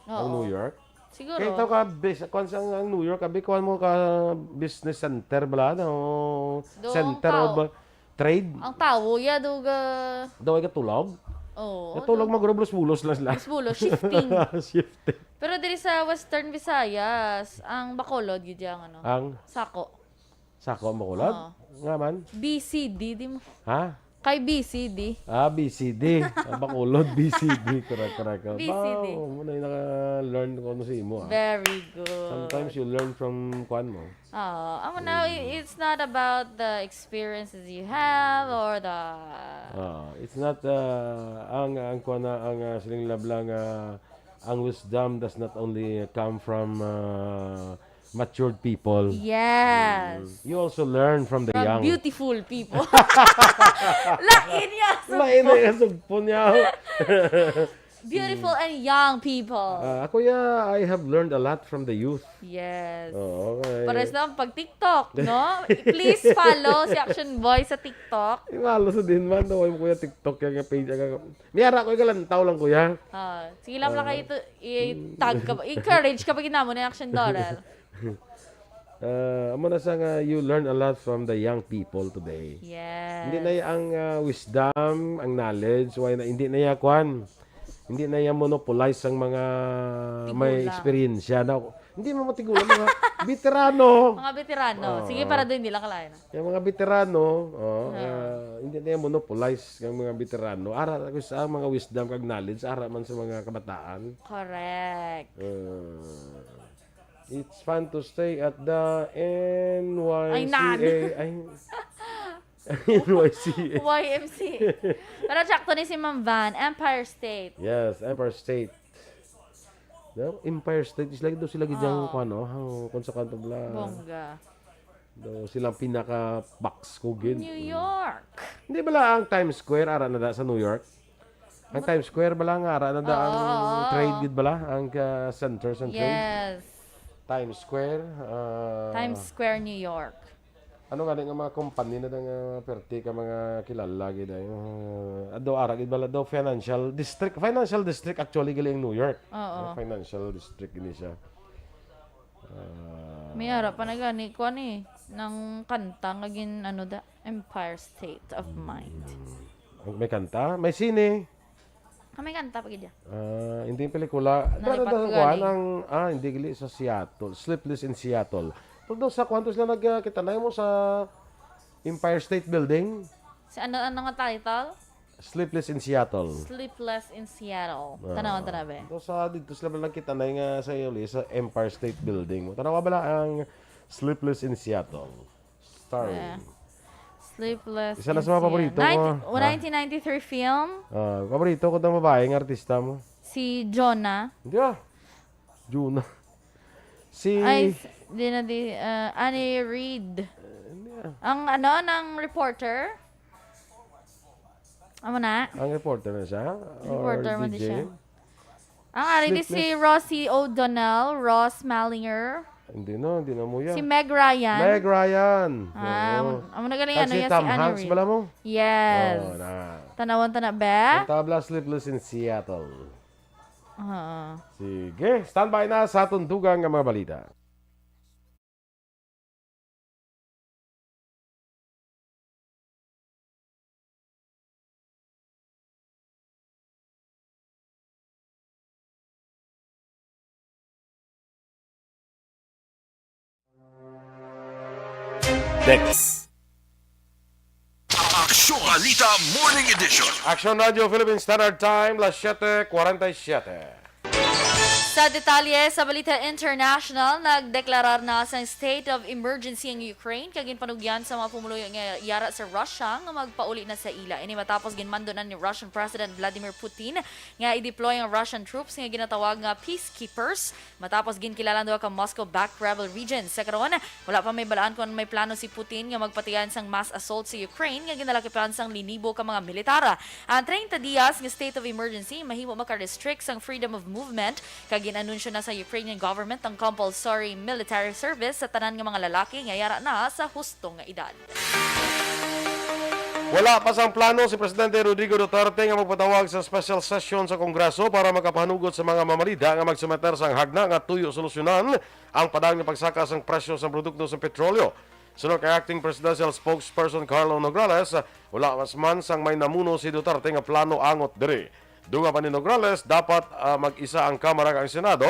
Ang Oo. New York. Siguro. Kay ito ka, bis-, kuwan sa ang New York, abi, kuwan mo ka business center bala, no? Do, Center ang of, tao. uh, trade. Ang tawo, ya, do ga- Daw ay katulog? Oo, Katulog, do. Maguro bulos-bulos lang sila. Bulos-bulos, shifting. Shifting. Pero diri sa Western Visayas, ang Bacolod, gid yang, ano, Ang? Sako. Sako ang Bacolod? Oo. Nga man? B C D, di mo. Ha? Kay B C D. Ah, B C D. Ang Bacolod, B C D. Correct, correct. B C D. Wow, mo na yung naka-learn ko ano sa imo, ah. Very good. Sometimes you learn from kwan mo. Oo. Amo na, Mm. i-, it's not about the experiences you have or the Ah, it's not, uh, ang, ang kwan na, ang, uh, siling labla nga, ang wisdom does not only come from, uh, matured people. Yes. Mm. You also learn from the From young. Beautiful people. Lain niya, Lain na sugpon. Yung sugpon niya. Beautiful and young people. Ah, ako, yeah, I have learned a lot from the youth. Yes. Oo, okay. Pares lang pag TikTok, no? Please follow si Action Boy sa TikTok. Yung halos sa din man, no? Yung kuya TikTok, yung page, yung, may ara ko, yung galantaw lang, kuya. Ah, sige lang, Ah. lang kayo ito, i-tag ka ba? Encourage ka ba ginamo ni Action Doral? Ah, amo na sa nga, you learn a lot from the young people today. Yes. Hindi na y-, ang, ah, wisdom, ang knowledge, why na, hindi na ya kwan. Hindi na ya monopolize ang mga may Tigulang. Eksperyensya na. Hindi mo matigulang, mga veterano. Mga veterano. Oo. Sige, para doon, hindi lang kalain. Yung mga veterano, oh, Ah. ah, hindi na ya monopolize ang mga veterano. Ara, sa mga wisdom kag knowledge, ara man sa mga kabataan. Correct. Ah. It's fun to stay at the N Y C A. Ay, nan. Ay, N Y C A. Y M C A. Pero sakto ni si Ma'am Van, Empire State. Yes, Empire State. No? Empire State is like daw sila gid yang Oh. Kuan, no? Ang, kung sa kanto bla. Bongga. Daw silang pinaka box ko gid. New York. Hindi bala ang Times Square, ara na da sa New York? Ang Times Square bala nga, ara na da ang Oo, oo, oo. Trade gid bala? Ang, ah, center sa trade? Yes. Times Square, ah, Times Square, New York. Ano nga nga mga company na nga perti ka mga kilala gid ay, ah, ado ara gid bala daw financial district, financial district actually gali ang New York. Oo. Financial district gini siya. Ah. May ara pa na gani, kuwan eh, ng kanta nga gin, ano da, Empire State of Mind. Mm. May kanta? May sine? Ah, may kanta pa gid ya. Ah, hindi yung pelikula. Nalipat Pero ko kuwan gani. Ang, ah, hindi gali sa Seattle. Sleepless in Seattle. Pero doon sa kuwan to sila nagkita na mo sa Empire State Building? Sa ano, ano nga title? Sleepless in Seattle. Sleepless in Seattle. Ah. Tanawan ta na, be. Ito sa, dito sila lang kita na nga sa Yoli, sa Empire State Building. Tanawa bala ang Sleepless in Seattle. Starring. Ah. Sleepless Isa na in sa mga paborito Seattle. Ninety, ko, oh, ha? Nineteen ninety-three film. Ah, paborito ko ng babaeng artista mo. Si Jonah. Hindi ah. Jonah. Si Ay, s-, di na di, ah, Annie Reid. Eh, hindi ah. Ang ano, ng reporter? Amo na? Ang reporter na siya? Reporter Or man di D J? Siya. Ang ari di si Sleepless? Rosie O'Donnell, Ross Malinger. Hindi na, hindi na mo yan. Si Meg Ryan. Meg Ryan. Ah, Oo. Amo, amo na galing Kag ano si yan, Tom si Anne Hanks, Reid. Bala mo? Yes. Oo, na. Tanawan ta na, be? Ang tabla, Sleepless in Seattle. Oo. Sige, standby na sa tundugan nga mga balita. Next. Aksyon Balita Morning Edition. Aksyon Radyo Philippine Standard Time, las siete cuarenta y siete. Sa detalye sa Balita International, nagdeklarar na sang state of emergency ang Ukraine kag ginpanugyan sa mga pumuluyo nga yara sa Russia nga magpauli na sa ila. Ini matapos ginmando na ni Russian President Vladimir Putin nga i-deploy ang Russian troops nga ginatawag nga peacekeepers matapos ginkilala ang duha ka Moscow-backed rebel regions. Sa karon, wala pa may balaan kon may plano si Putin nga magpatigayon sang mass assault sa Ukraine nga ginalakipan sang linibo ka mga militar. Ang treinta dias nga state of emergency mahimo maka-restrict sang freedom of movement, kag gin-anunsyo na sa Ukrainian government ang compulsory military service sa tanan nga mga lalaki nga yara na sa husto nga edad. Wala pa sang plano si Presidente Rodrigo Duterte nga magpatawag sa special session sa Kongreso para makapahanugot sa mga mamalida nga magsumeter sang hagna nga tuyo solusyonan ang padang nga pagsaka sang presyo sang produkto sa petrolyo. Suno kay Acting Presidential Spokesperson Carlo Nograles, wala mas man sang may namuno si Duterte nga plano angot diri. Dunga pa ni Nograles, dapat, ah, mag-isa ang Kamara kag ang Senado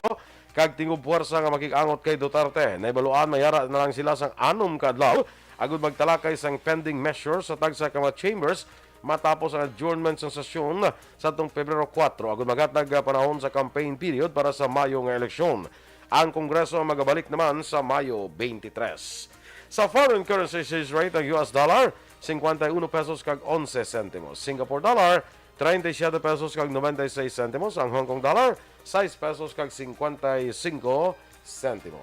kag tingog puwersa nga makig-angot kay Duterte. Nahibaluan, mayara na lang sila sang anom ka adlaw agud magtalakay sang pending measures sa tagsa ka mga chambers matapos ang adjournment sang sesyon sa atong Pebrero kuwatro agud maghatag, ah, panahon sa campaign period para sa Mayo nga eleksyon. Ang Kongreso magabalik naman sa Mayo twenty-three. Sa foreign currency exchange rate, ang U S dollar, cincuenta y uno pesos kag onse sentimos. Singapore dollar, treinta y siete pesos kag noventa y seis sentimos. Ang Hong Kong dollar, sais pesos kag cincuenta y cinco sentimos.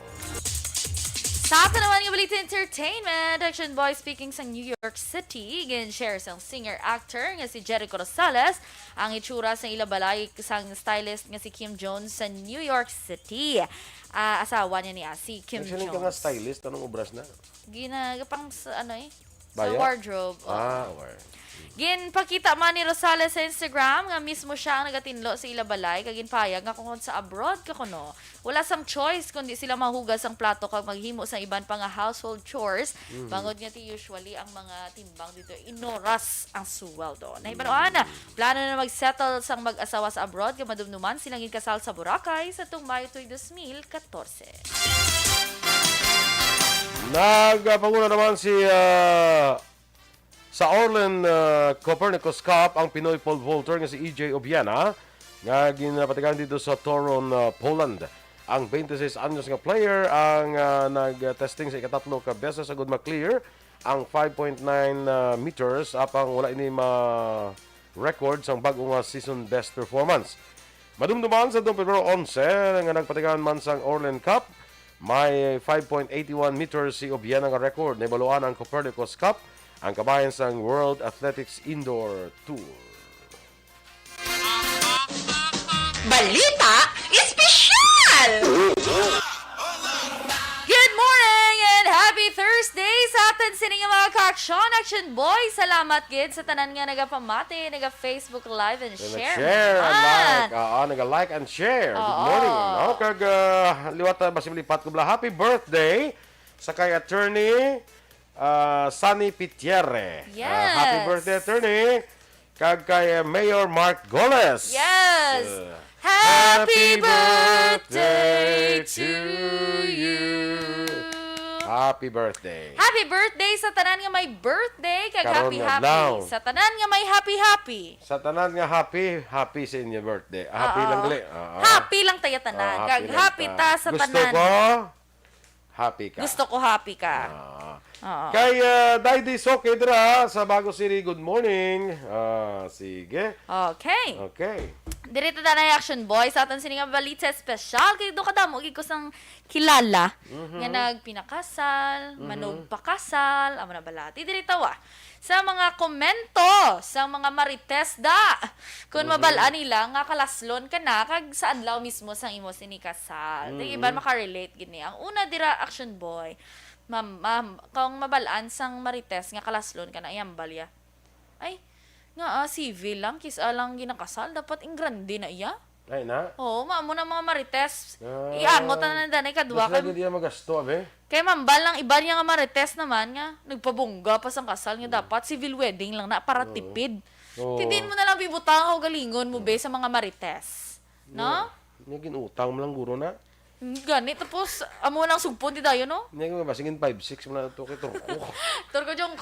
Sa aton naman nga balita entertainment, Action Boy speaking sa New York City. Gin-share sang singer-actor nga si Jericho Rosales ang itsura sa ila balay sang stylist nga si Kim Jones sa New York City. Ah, asawa niya niya, si Kim Nagsiling ka nga Jones. Stylist, anong obras na? Ginagapang sa ano eh? Sa Baya? Wardrobe. Oo. Ah, wardrobe. Ginpakita man ni Rosales sa Instagram nga mismo siya ang nagatinlo sa ila balay kag ginpahayag nga kung sa abroad ka kuno, wala sang choice kundi sila mahugas ang plato kag maghimo sang iban pa nga household chores, Mhm. bangod nga ti usually ang mga timbang dito inoras ang sweldo. Nahibaluan, Mhm. plano na mag-settle sang mag-asawa sa abroad nga madumduman silang ginkasal sa Boracay sa tong Mayo tuig dos mil katorse. Nagpanguna naman si, ah, sa Orlen, ah, Copernicus Cup ang Pinoy pole vaulter nga si E J Obiena nga ginapatigayon dito sa Torun, ah, Poland. Ang twenty-six anyos nga player ang, ah, nag-testing sa ikatatlo ka beses agud ma-clear ang five point nine, ah, meters, apang wala ini ma-record sang bag-o nga season best performance. Madumduman sa atong Pebrero onse nga nagpatigayon man sang Orlen Cup, may five point eight one meters si Obiena nga record. Nahibaluan ang Copernicus Cup, ang kabahin sang World Athletics Indoor Tour. Balita Espesyal! Good morning and happy Thursday sa aton sining mga ka-action. Sean Action Boy, salamat gid sa tanan nga nagapamati, naga-Facebook Live and Nag-share share and man. like. Oo, naga-like and share. Good Oo. morning. No? Kag, ah, liwat, ah, basi malipat ko bala. Happy birthday sa kay Attorney, ah, Sunny Pitierre. Ah, happy Yes. birthday, Attorney. Kag kay, ah, Mayor Mark Goles. Yes. Uh, Happy Happy birthday birthday to to you. you. Happy birthday. Happy birthday sa tanan nga may birthday, kag Karon happy, nga happy adlaw. sa tanan nga may happy, happy. Sa tanan nga happy, happy sa inyo birthday. Ah, happy Oo. lang gali. Ah, ah. Happy lang tayo tanan. Ah, happy Kag lang happy ta. ta sa Gusto tanan. ko, happy ka. Gusto ko happy ka. Ah. Oo. Kay, ah, Daydi Soke dira sa Bago City, good morning. Ah, sige. Okay. Okay. Diri ta na Action Boy sa aton sini nga balita espesyal. Kay do kadamo gid ko sang kilala Mhm. nga nagpinakasal, Mhm. manugpakasal, amo na bala. Ti diri tawa sa mga komento sa mga marites da. Kung Mhm. mabal-an nila nga kalaslon ka na kag sa adlaw mismo sang imo sini kasal. Ti iban Mhm. makarelate gid ni. Ang una dira, Action Boy, ma'am, ma'am, kung mabal-an sang marites nga kalaslon ka na, iyambal ya. Ay, nga, ah, civil lang, kis-a lang ginakasal, dapat ing grande na iya. Ay, na? Oo, maamo na mga marites. Ah. Iangot na lang danay kadwa Mas kay lagi diya magasto, abe? Kay mambal lang iba niya nga marites naman nga nagpabungga pa sang kasal nga Mm. dapat civil wedding lang na para Oo. tipid. Oo. Ti diin mo na lang bibutang ang kaugalingon mo, be, Mm. sa mga marites. No? Nga, nga ginutang mo lang, guro, na. Mm, gani, tapos, amo nang sugpon ti dayon, no? Nga, nga, sige, five six mo lang to kay Turko. Turko, Jong.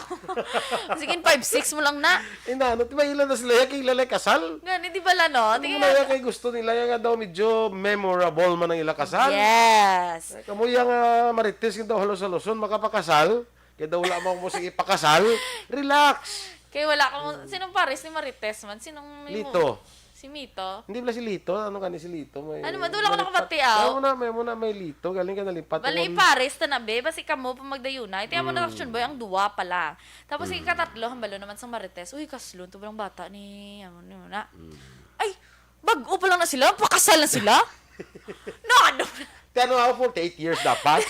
Sige, five six mo lang na. Inano, ti ba ila na sila, ya, kay ila lay kasal? Gani, di bala, no? Ano Tingnan mo na mo. ya, kay gusto nila, ya, nga daw medyo memorable man ang ila kasal. Yes. Eh, kamo ya nga marites nga daw halos-haloson makapakasal, kay daw wala mo mo sige ipakasal. Relax. Kay wala ka mo, Mm. sinong pares ni Marites man? Sinong may mo- Lito. Si Mito? Hindi pala si Lito. Ano gani si Lito? May Ano man, doon lang ako Mari-, nakabati, aw. May muna, may muna, may Lito. Galing ka nalipat. Bali, Ang ipares ta na, be. Basi kamo pa magdayuna. Iti amo na Mm. Action Boy, ang duwa pa lang. Tapos, Mm. ikatatlo, hambalo naman sang Marites. Uy, kaslon to, walang bata ni, ano, ni, na. Mm. Ay, bag-o pa lang na sila. Pakasal na sila. No, ano? Ti ano ako, forty-eight years dapat?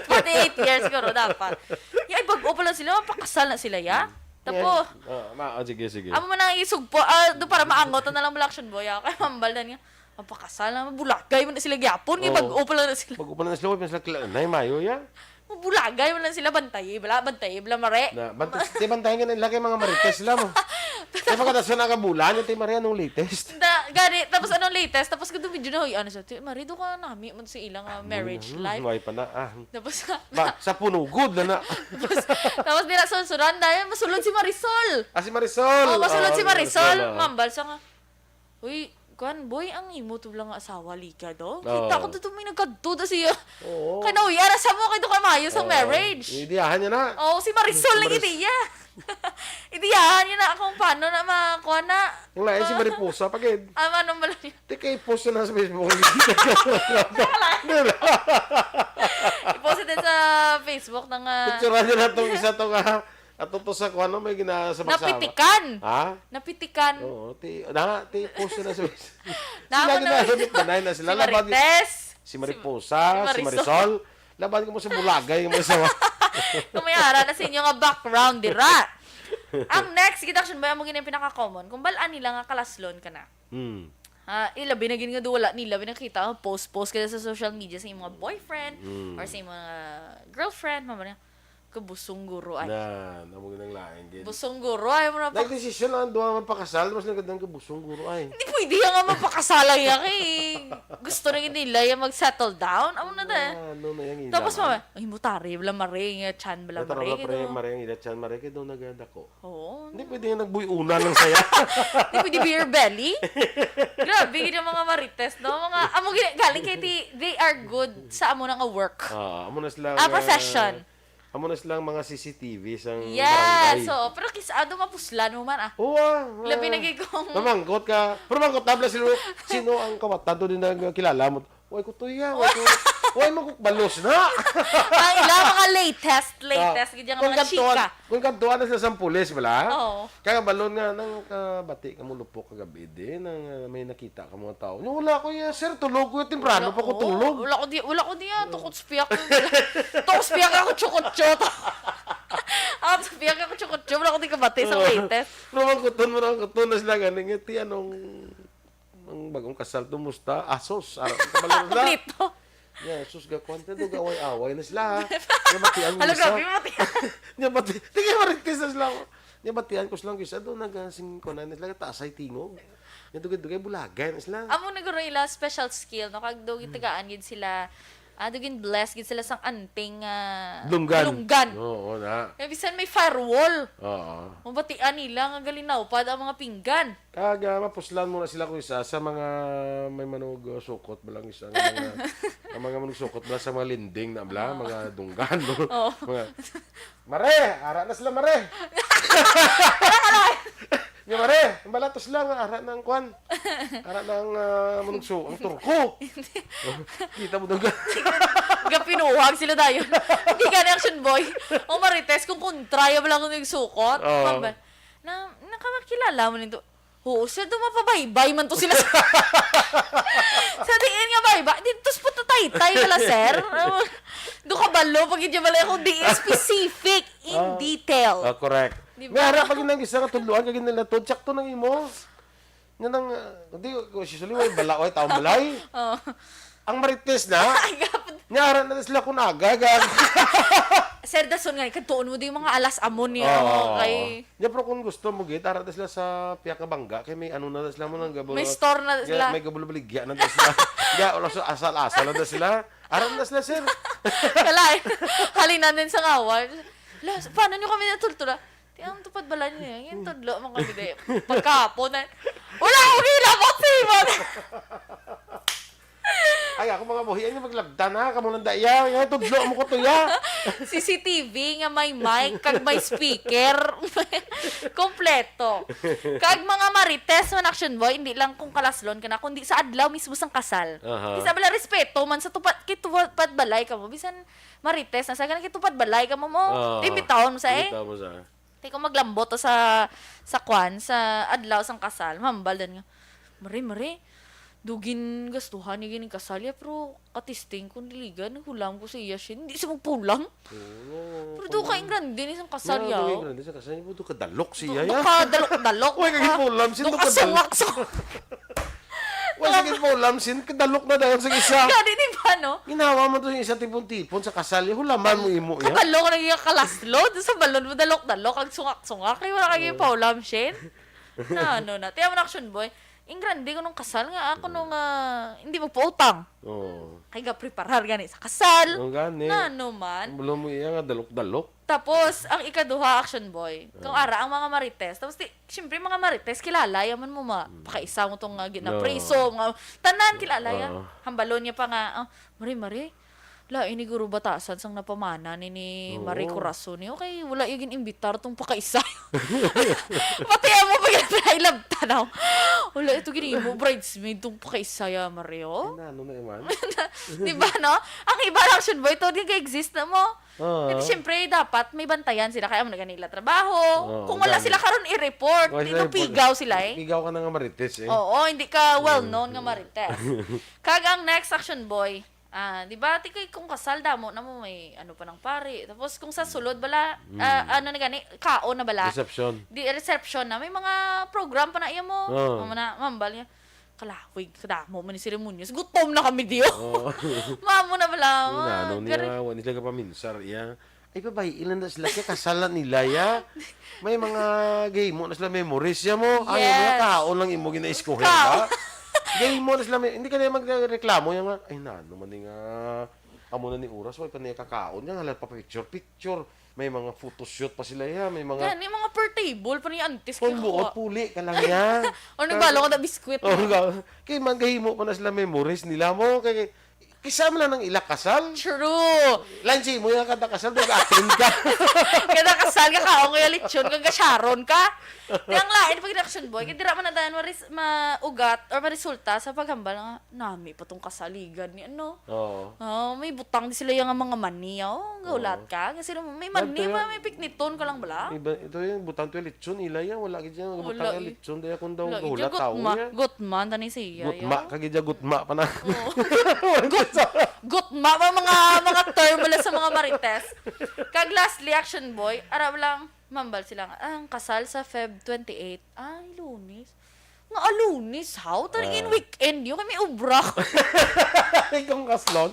Forty-eight years, siguro, dapat. Ay, bag-o pa lang sila. Pakasal na sila, ya. Tapos, Yan. Ah, ma-, ah, sige, sige. Amo man ang isugpo, ah, do para maangot na lang mo, Action Boy, ah. Kay mambal na niya, mapakasal na, bulagay man na sila gyapon, kay Oo. bag-o pa lang na sila. Bag-o pa lang na sila, wala pa sila kilala. Nay, mayo, ya. Mabulagay man lang sila, bantay, bala, bantay, bala, mare. Na, bantay, di bantay nga nila kay mga marites sila mo. Kay pagkataas na kabulan, yung ti Maria, anong latest? Da, gani, tapos anong latest? Tapos kung medyo na, "Uy, ano siya, ti Maria, do ka nami mo sa ilang, ah, Ano marriage na? Hmm, life." Why pa na, ah. Tapos, Ba, sa punugod na na. Tapos, tapos nila sunsuran dahil masulod si Marisol. Ah, si Marisol. Oh, masulod Oh, si si Marisol. Marisol, oh. Mambal siya nga, "Uy, kwan, boy, ang imo to lang nga asawa, lika do. Oo. Kita ko to, to may nagkadto da siya." Oo. Kanaw, yara sa mo, kay to ka maayo sa Oo. marriage. Idiyahan niya na. Oh, si Marisol Si nang Maris- ideya. Idiyahan niya na akong paano na makuha na. Yung lain si Ma- Mariposa, pagid. Ah, ano ba lang yun? Di kay post na sa Facebook. Di ba? I-post din sa Facebook ng, ah, Picturean niya na tong isa to nga, ato to sa kuwan, no, may gina-, sa magsama. Napitikan. Ha? Napitikan. Oo, ti, na, ti, post na sa Facebook. Sila Namo na ginagamit na, na sila. Si Laban, Marites, si si, Mariposa, si si Marisol. Marisol. Laban ko mo sa bulagay, yung mga sawa. Kumayara na sa inyo nga background, dira. Ang next, gid, Action Boy, amo gid ang pinaka-common. Kung bal-an nila nga kalaslon ka na. Hmm. Ah, ilabi na gid nga do wala nila binakita, ah, post-post ka sa social media sa imong mga boyfriend Mm. or sa imong mga girlfriend, mama niya, "Kabusong guro ay." Na, namo ginang lain gid. "Busong guro ay, mo na pa." Nagdesisyon lang ang duha magpakasal, mas nagandang "Kabusong guro ay." Hindi pwede yan nga magpakasal ang yan, eh. Gusto na gid nila yan mag-settle down. Amo na da. Ah, ano na yung Tapos, ila, mama, ah? "Ay, mo tari, bala mare, nga chan, bala Ay, tara, mare, bala, pre, gid, oh." Mare, ang ila chan, mare, kay daw nagdako. Oo. Hindi pwede nga nagbuy-una lang saya. Hindi pwede beer belly. Grabe, gid ang mga marites, no? Mga, amo gid, galing kay ti, they are good sa amo na nga work. Ah, amo na sila Ah, nga, profession. Amo na silang mga C C T V sang Yes, barangay. Oo. Pero kis-, ado mapuslan mo man, ah. Oo, ah, Labi ah. na gid kung Mamangkot ka. Pero mangkot na pala sila, sino ang kawatan to din nagkilala mo? Way ko tuya, way ko, way mo kok balos na. Ang ilang mga latest, latest, Ah, gid yung kung mga kantuan, chika. Kung kantuan na sila sa pulis, bala? Oo. Kaya balon nga, nang kabati ka mo lupok kagabi, di, nang, ah, may nakita ka mga tao. Yung wala ko yan, sir, tulog ko yung temprano Wala, pa ko oo. tulog. Wala ko di, wala ko di, ah, tukot spiak. Tukot spiak ako, chukot chot. Ang Biya ka kutso-kutso, wala ko di kabati sa Oo. Latest. Pero ang kuton mo, ang kuton na sila gani, nga ti anong, ang bagong kasal to, musta? Asos, ara, kabalo na. Kompleto. Yeah, sus, ga, kwan, ti, do, away-away na sila, ha? Nga batian ko Hala, isa. Grabe, mati. Nga bati-, tingnan, marites na sila. Nga batian ko silang isa, do, nagasing ko na sila, taasay tingog. Nga dugay-dugay, bulagay na sila. Amo na guro ila special skill, no? Kag do, Hmm. gitagaan gid sila, ah, do, gin-bless gid sila sang anting, ah, Lunggan. Lunggan. Oo, na. Kaya bisan may firewall. Oo. Mabatian nila nga gali naupad ang mga pinggan. Kag, ah, mapuslan mo na sila kung isa sa mga may manug-, uh, sukot ba lang isa nga mga, ang mga manug-sukot ba sa mga lending na bala, Oo. mga dunggan, no? Oo. Mga, "Mare, ara na sila, mare." Nga, "Mare, ang balatos lang, ara ng kwan. Ara ng, ah, manugso, ang turko." Kita mo daw ga- Gapinuhag sila dayon. Hindi ka na action boy. O marites, kung kontra, yung bala kung nagsukot. Oo. Mamba-, na, nakakilala mo nito. Oo, sir, do mapabaybay man to sila sa, sa diin nga baybay. Dito sa puto taytay pala, sir. Do kabalo, pag hindi bala akong di specific in Ah. detail. Ah, correct. Di ba? Nga, ara, pag inang isa nga tudloan, kag inang latod, sakto nang imo. Nga nang, ah, hindi, ko, usually, way bala, way taong balay. Oh. Ang marites na, Ay, gapon. Nga, ara na sila kung aga, gag. Sir, dason nga, kadtuon mo di yung mga alas amon niya, Oo. kay Nya, pero kung gusto mo, gid, ara na sila sa piyak nga bangga, kay may ano na sila mo nang gabol-, May store na kay sila. may gabol-baligya na sila. Kaya, wala sa asal-asal na sila. Ara na sila, sir. Kalay, halinan din sa ngawan. Las, paano nyo kami natultula? Ti ang tupad bala niya, yung tudlo mo kami di. Pagkapon na, wala akong hilabot sa ibon. Ay, ako mga buhi, ano maglabda na? Kamo nang daya, yung tudlo mo ko to, ya. C C T V nga may mic, kag may speaker. Kompleto. Kag mga marites man, action boy, hindi lang kung kalaslon ka na, kundi sa adlaw mismo sang kasal. Aha. Isa bala respeto man sa tupad, kay tupad balay ka mo. Bisan marites na sa ganang kay tupad balay ka mo mo. Oo. Imbitahon mo sa, eh. Imbitahon mo sa. Tay ko maglambot to sa, sa kwan, sa adlaw sang kasal. Mambal dan nga, "Mare, mare, dugin gastuhan ni gining kasal ya, pero katisting kung diligan, hulam ko sa iya, Shin. Hindi siya magpulang." Oo, Pero do ka, ang grande ni sang kasal ya, dugay oh. Grande sa kasal, do kadalok siya, Do ya. Kadalok-dalok. Uy, kagi pulam, Shin, do kadalok. Sungak-sungak. Uy, sige, pulam, Shin, kadalok na dayon sa isa. Gani, di ba, no? Ginawa mo to yung isa tipon-tipon sa kasal, ya, hulaman mo imo, ya. Kabalo ko naging kalaslod sa balon mo, dalok-dalok, ang sungak-sungak. Kaya wala kayo Oo. paulam, Shin. Na ano na. Tiyan mo na, action boy. Ing grande ko nung kasal nga, ako nung, ah, hindi magpautang. Oo. Kay ga preparar gani sa kasal. Oo, gani. Na ano man. Ang bulo mo iya nga, dalok-dalok. Tapos, ang ikaduha, action boy. Kung Ah. ara ang mga marites. Tapos, ti, siyempre, mga marites, kilala, yaman mo ma-, Mm. pakaisa mo tong, ah, ginapriso, No. mga, tanan, kilala, ya. Oo. Hambalon niya pa nga, "Oh, mare, mare, lain ni guro batasan sang napamana ni, ni Oo. Marie Corazon, eh. Okay, wala yung gin-imbitar tong pakaisa." Pati mo pa yung nailabta na. Wala ito gini mo, bridesmaid tong pakaisa, ya, Mario. Ay, nano na, Iman? Di ba, no? Ang iba lang, action boy, to, di ka-exist na mo. Oo. Di, siyempre, dapat may bantayan sila. Kaya mo na ganila trabaho. Oo, Kung wala gani. sila karon i-report, Wala sila i-report. Pigaw sila, eh. Pigaw ka na nga marites, eh. Oo, hindi ka well-known nga marites. Kag ang next, action boy, ah, di ba, ti kay kung kasal, damo na mo, may ano pa ng pari. Tapos kung sa sulod, bala, Mm. ah, ano na gani, kaon na bala. Reception. Di, reception na. May mga program pa na iya mo. Oo. Mama na, mambal niya. Kalawig, kadamo man ni seremonyas. Gutom na kami diyo. Oo. Mamo na bala. Yung ano niya, Gari- wala nila kapaminsar, iya. Ay, babae, ilan na sila? Kaya kasal na nila, ya. May mga gay mo na sila memories, ya mo. Ay, Yes. mga kaon lang imo gina-iskuher, Kaon. ba? Gay mo na sila, may, hindi ka na magreklamo, ya nga. Ay, na, ano man nga. Amo na ni oras, wala pa niya kakaon. Nga, halal pa picture-picture. May mga photoshoot pa sila, ya. May mga Gani, mga per table pa ni antes Kung kaya buot, kuha. puli ka lang, ya. O, nagbalo ko na biskwit Oh, mo. ga-, kay magahimo pa na sila memories nila mo. Kay, kay, kisa man lang nang ila kasal. True. Lansi mo yung kada kasal, nag-attend ka. Kada kasal ka, kaon kaya lechon, kag kasyaron ka. Di ang lain pag action boy, kaya dira man na tayo maris-, maugat or maresulta sa paghambal nga, nami pa tong kasaligan ni ano. Oo. Oh, may butang di sila yung mga mani, oh, gaulat Oo. ka. Kasi may mani, Nagtuyo- may, may pikniton ka lang bala. Iba, ito yung butang to yung lechon, ila yan, wala gid yan, Wala butang yung eh. lechon, dahil kung daw Wala, gaulat iya, tao gutma, niya. gutma, tani siya, Gutma, yaw. Kagid ya gutma pa na. Oo. Gut-, Gutma ba mga, mga term nila sa mga marites? Kag lastly, Action Boy, ara lang, mambal sila nga, "Ah, ang kasal sa Feb twenty-eight." Ay, Lunes. Nga, ah, Lunes, how? Tari in Ah. weekend yun, kami ubra ko. Ikaw ang kaslon.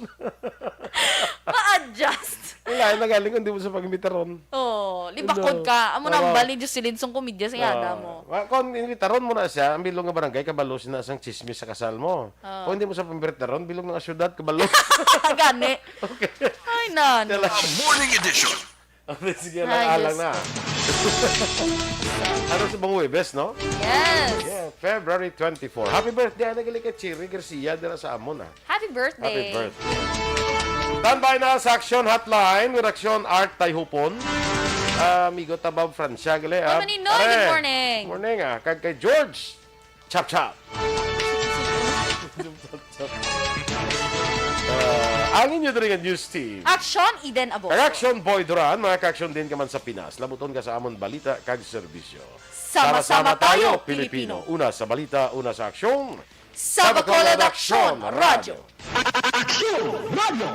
Ma-adjust. Wala, nagaling kung di mo sa pag-imbitaron. Oh, libakod Ano? ka. Amo na ang Tama. bali, Jocelyn, song komedya sa yada Ah, mo. wa-, kung imbitaron mo na siya, ang bilog nga barangay, kabalo siya na sang chismis sa kasal mo. Ah. Kung hindi mo sa pag-imbitaron, bilog nga syudad, kabalo. Gani. Okay. Ay, nano. Dala. A morning edition. Sige, Ay, lang-alang Diyos na. ko. Ano sa bang Huwebes, no? Yes. Yeah, February twenty-four. Happy birthday, ana gali kay Cherry Garcia, dira sa amon, ah. Happy birthday. Happy birthday. Standby na sa Action Hotline with Action Art Tayhupon. Ah, amigo ta Bob Francia, gali, Boy ah. Maninoy, Pare, good morning. Morning, ah. Kag kay George Chap Chap. Ah, ang inyo diri nga news team. Action, Eden Aboso. Kag Action Boy Duran, mga ka-action din ka man sa Pinas. Labuton ka sa amon balita kag serbisyo. Sama-sama tayo, Pilipino. Una sa balita, una sa aksyon. Sa Bacolod Action Radio. Action Radio.